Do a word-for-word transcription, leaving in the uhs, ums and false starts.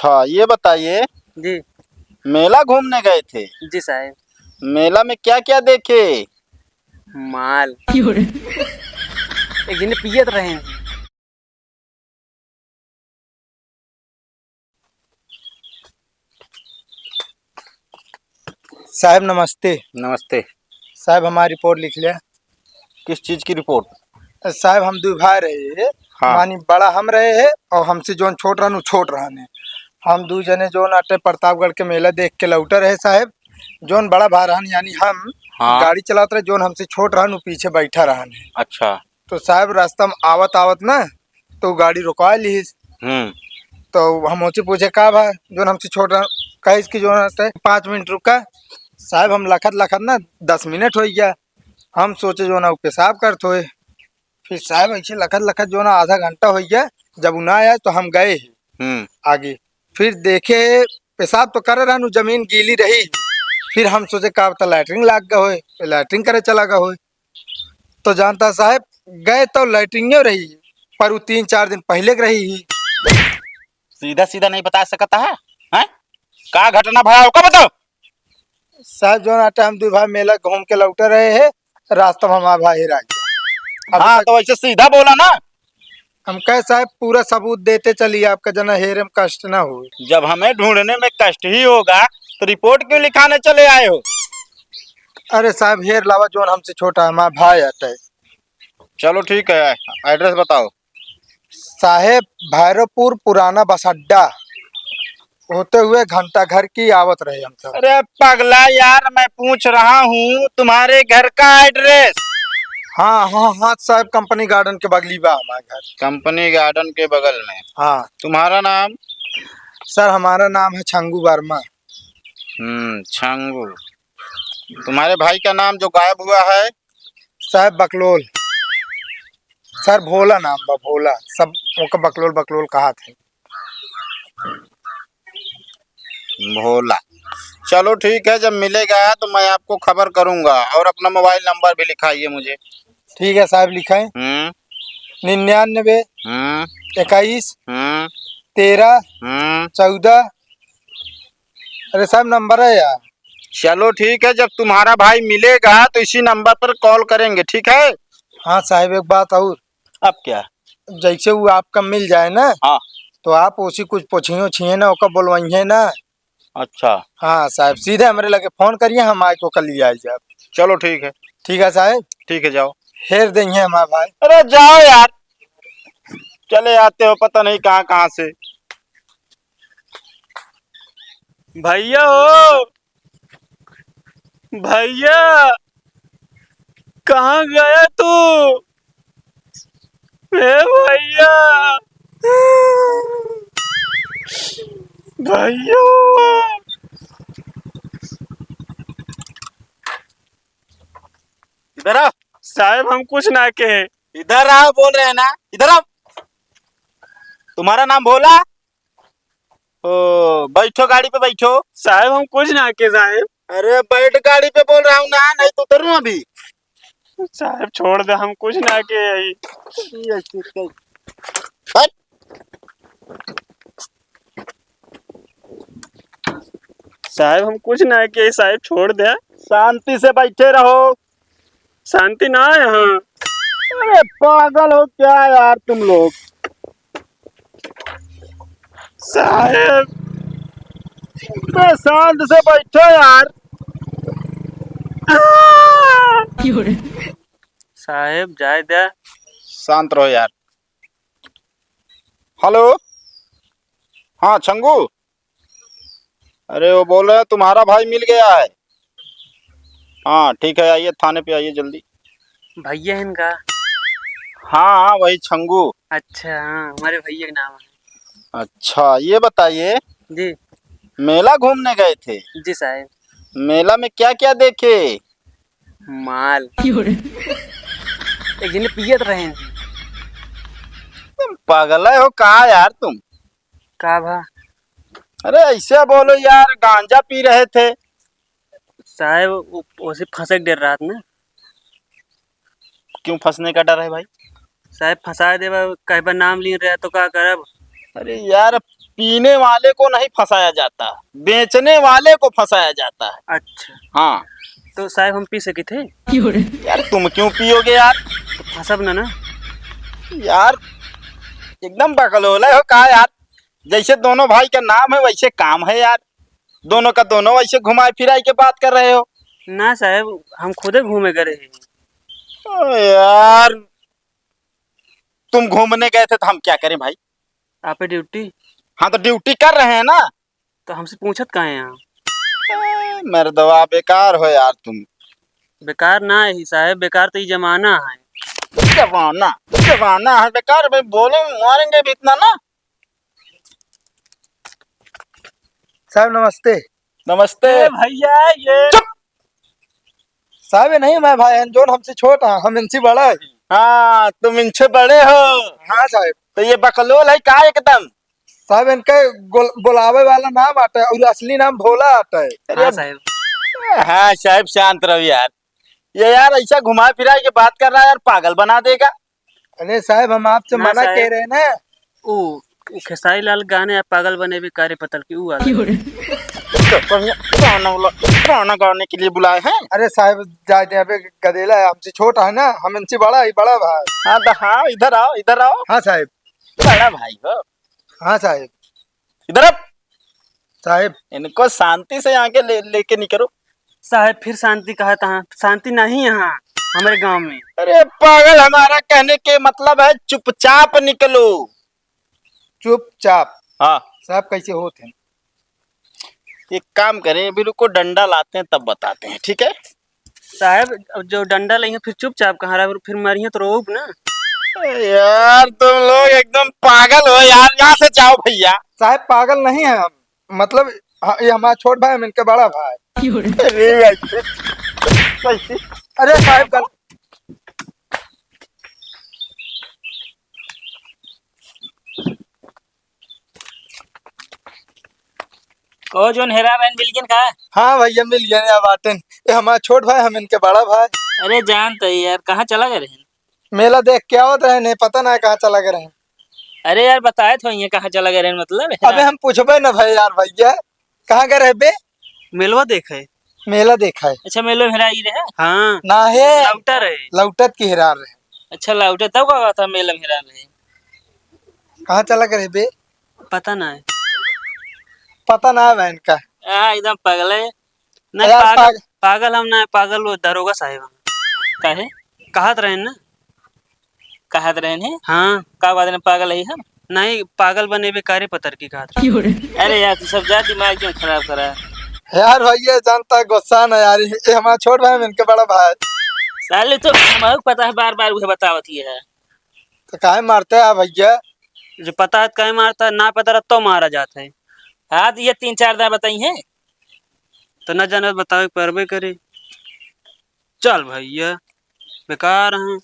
अच्छा, ये बताइए, जी। मेला घूमने गए थे? जी साहेब। मेला में क्या क्या देखे? माल। एक जने पियत रहे हैं। साहेब नमस्ते। नमस्ते। साहेब हमारी रिपोर्ट लिख लिया। किस चीज की रिपोर्ट? साहेब हम दुइ भाई रहे हैं, हाँ। मानी बड़ा हम रहे हैं और हमसे जौन छोट रहन उ छोट रहन है। हम दुइ जने जौन आटे प्रतापगढ़ के मेला देख के लौटे रहे साहेब, जौन बड़ा भाई रहन यानी हम हाँ। गाड़ी चलात रहे, जौन हमसे छोट रहन उ पीछे बैठा रहन है। अच्छा। तो साहेब रास्ता में आवत आवत ना तो गाड़ी रुकवा लिहिस। हम्म। तो हम ओसे पूछे का भा जौन हमसे छोट रहन, कहिस कि जौन आटे पाँच मिनट रुका। साहेब हम लखत लखत ना दस मिनट होइ गया, हम सोचे जौन उ पेशाब करत होए। फिर साहेब ऐसे लखत लखत जौन आधा घंटा होइ गया, जब उ ना आया तो हम गए ही हम्म। आगे। फिर देखे पेशाब तो करे रहन, जमीन गीली रही। फिर हम सोचे का पता लैट्रिन लाग गए होए, लैट्रिन करे चला गए होए। तो जानता साहेब गए तो लैट्रिन रही, पर उ तीन चार दिन पहिले के रही ही। सीधा सीधा नहीं बता सकता है, हैं? का घटना भया ओका बताओ। साहेब जौन आटे हम दुइ भाई मेला घूम के लौटे रहे हैं, रास्ता में हमारा भाई हेरा गया। अब हाँ, तक तो ऐसे सीधा बोला ना। हम कहे साहेब पूरा सबूत देते चलिए, आपका जना हेरे में कष्ट ना हो। जब हमें ढूंढने में कष्ट ही होगा तो रिपोर्ट क्यों लिखाने चले आए हो? अरे साहेब हेर लावा जौन हमसे छोटा हमारा भाई आटे। चलो ठीक है, एड्रेस बताओ। साहेब भैरवपुर पुराना बस अड्डा होते हुए घंटा घर की आवत रहे हम सब। अरे पगला यार, मैं पूछ रहा हूँ तुम्हारे घर का एड्रेस। हाँ हाँ हाँ साहेब, कंपनी गार्डन के बगली बा हमारा घर। कंपनी गार्डन के बगल में। हाँ। तुम्हारा नाम? सर हमारा नाम है छंगू वर्मा। हम्म, छंगू। तुम्हारे भाई का नाम जो गायब हुआ है? साहेब बकलोल। सर भोला नाम बा, भोला, सब ओका बकलोल बकलोल कहा थे। भोला। चलो ठीक है, जब मिलेगा तो मैं आपको खबर करूंगा। और अपना मोबाइल नंबर भी लिखाइए मुझे। ठीक है साहेब, लिखाएं। हम्म। निन्यानवे, हम्म। इक्कीस, हम्म। तेरह, हम्म। चौदह। अरे साहेब नंबर है यार। चलो ठीक है, जब तुम्हारा भाई मिलेगा तो इसी नंबर पर कॉल करेंगे, ठीक है? हाँ साहेब, एक बात और। अब क्या? जैसे उ आपका मिल जाए ना, हाँ। तो आप उसी कुछ पूछिए उछिए ना, ओका बोलवाइए ना। अच्छा। हाँ साहेब, सीधे हमरे लगे फोन करिए, हम आए के ओका लियाइ जाब। चलो ठीक है। ठीक है साहेब। ठीक है, जाओ। हेर देंगे हमार भाई। अरे जाओ यार, चले आते हो पता नहीं कहाँ कहाँ से। भैया हो, भैया, कहाँ गया तू? ए भैया, भैया। इधर आओ। साहेब, हम कुछ ना कहे। इधर आओ, बोल रहे हैं ना, इधर आओ। तुम्हारा नाम भोला? ओ, बैठो, गाड़ी पे बैठो। साहेब, हम कुछ ना के साहेब। अरे, बैठ, गाड़ी पे बोल रहा हूँ ना, नहीं तो उतरूँ अभी। साहेब, छोड़ दे, हम कुछ ना के यही। बैठ। साहेब, हम कुछ ना के, साहेब, छोड़ दे। शांति से बैठे रहो। शांति ना है यहाँ। अरे पागल हो क्या यार तुम लोग? साहेब, बे शांत से बैठो यार। साहेब, जाए दे। शांत रहो यार। हेलो, हाँ छंगू, अरे वो बोल रहे हैं तुम्हारा भाई मिल गया है। हाँ ठीक है, आइए थाने पे आइए जल्दी। भैया है इनका? हाँ हाँ, वही छंगू। अच्छा, हाँ, हमारे भैया का नाम है। अच्छा, ये बताइए, जी। मेला घूमने गए थे? जी साहेब। मेला में क्या क्या देखे? माल। एक जने पियत रहे हैं। तुम पागल हो का यार तुम? का भा? अरे ऐसे बोलो यार, गांजा पी रहे थे। साहेब, वो, उसे फंसे के डर रहा था ना। क्यों फंसने का डर है भाई? साहेब, फंसा देबा, कहीं पर नाम ली रहे तो का करब? अरे यार, पीने वाले को नहीं फंसाया जाता, बेचने वाले को फंसाया जाता है। अच्छा। हाँ। तो साहेब, हम पी सकित है? यार, तुम क्यों पियोगे यार? तो फंसब ना, ना? यार, एकदम बकलोल हो का यार? जैसे दोनों भाई का नाम है, वैसे काम है यार। दोनों का दोनों वैसे घुमाए फिराए के बात कर रहे हो। ना साहेब, हम खुदे घूमे गए रहे। ओ यार, तुम घूमने गए थे तो हम क्या करें भाई? आपे ड्यूटी। हाँ, तो ड्यूटी कर रहे हैं ना। तो हमसे पूछत काहे हैं आप? ए, मर्दवा, बेकार हो यार तुम। बेकार ना है साहेब, बेकार तो ये जमाना है। जमाना, जमाना है बेकार, भाई बोले मारेंगे भी इतना ना। साहेब नमस्ते। नमस्ते। ए भैया, ये चुप। साहेब, ये नहीं हमारे भाई हैं, जोन हमसे छोट हैं, हम इनसे बड़ा है। हाँ, तुम इनसे बड़े हो। हाँ साहेब। तो ये बकलोल है का एकदम? साहेब, इनका गोल-, बोलावे वाला नाम आटे और असली नाम भोला आटे। अरे हाँ साहेब। हाँ साहेब, शांत रहो यार। ये यार ऐसा घुमा फिरा के बात कर रहा है यार, पागल बना देगा। अरे साहेब, हम आपसे ना मना साहेब। कह रहे हैं ना। ऊ, ऊ खेसारी लाल गाने "पागल बने भी कार्य पतल" की ऊ वाला। क्यों रे? तो कौन-, कौन वाला, कौन गाने के लिए बुलाए हैं? अरे साहेब, जा दे, अबे गदेला है, हमसे छोटा है ना, हम इनसे बड़ा है, बड़ा भाई। हाँ, तो हाँ, इधर आओ, इधर आओ। हाँ साहेब। बड़ा भाई हो। हाँ साहेब। इधर आ। साहेब। इनको शांति से यहाँ के ले, लेके निकलो। साहेब, फिर शांति कहा था? शांति नहीं यहाँ हमारे गांव में। अरे पागल, हमारा कहने के मतलब है चुपचाप निकलो। चुपचाप? हाँ। साहेब, कैसे होत हैं? एक काम करें, अभी रुको, डंडा लाते हैं तब बताते हैं, ठीक है? साहेब, अब जो डंडा लइहें, फिर चुपचाप कहाँ रहा, फिर मारिहें तो रोब ना। अरे यार, तुम लोग एकदम पागल हो यार, यहाँ से जाओ भैया। साहेब, पागल नहीं है हम, मतलब, हाँ, ये हमारा छोट भाई, हम इनके बड़ा भाई। अरे यार, कैसे? अरे साहेब, गल- कहो, जोन हेरा बहन मिल गइन का? हाँ भैया, मिल गइन, या बाटेन। ये हमारा छोट भाई, हम इनके बड़ा भाई। अरे जान तो यार, कहाँ चला गए रहन? मेला देख के आवत रहन, पता ना कहाँ चला गए रहन। अरे यार, बताए तो ये कहाँ चला गए रहन, मतलब, हेरा। अबे हम पूछबे ना भाई यार, भैया, कहाँ गए रहे बे? मेलवा देखे। मेला देखा है। अच्छा, मेलो में हेराई रहे? हाँ। ना है। लौटा रहे। लौटत की हेरार रहे। अच्छा, लौटत तब का था मेला में हेरार रहे? कहाँ चला गए बे? पता ना है। पता ना है बहन का। हाँ, एकदम पागल है। नहीं, यार, पाग-, पाग-, पागल हम ना है, पागल वो दरोगा साहेब हम। काहे? कहत रहे ना। कहत रहन है? हाँ। का बात ने पागल है हम? नहीं, पागल बने बे कार्य पतर की कहत रहे। अरे यार, तू सब जा दिमाग क्यों खराब करा? यार भैया, जानता है गुस्सा ना यार, ये हमारा छोट भाई, इनके बड़ा भाई। साले तो हमको पता है, बार बार उहे बतावत ही है। तो काहे मारते हैं भैया? जो पता है तो काहे मारता है, ना पता रहता तो मारा जाता है। हाँ, तो ये तीन चार दाँय बताई हैं। तो ना जाने बतावे के परबे करे। चल भैया, बेकार हैं।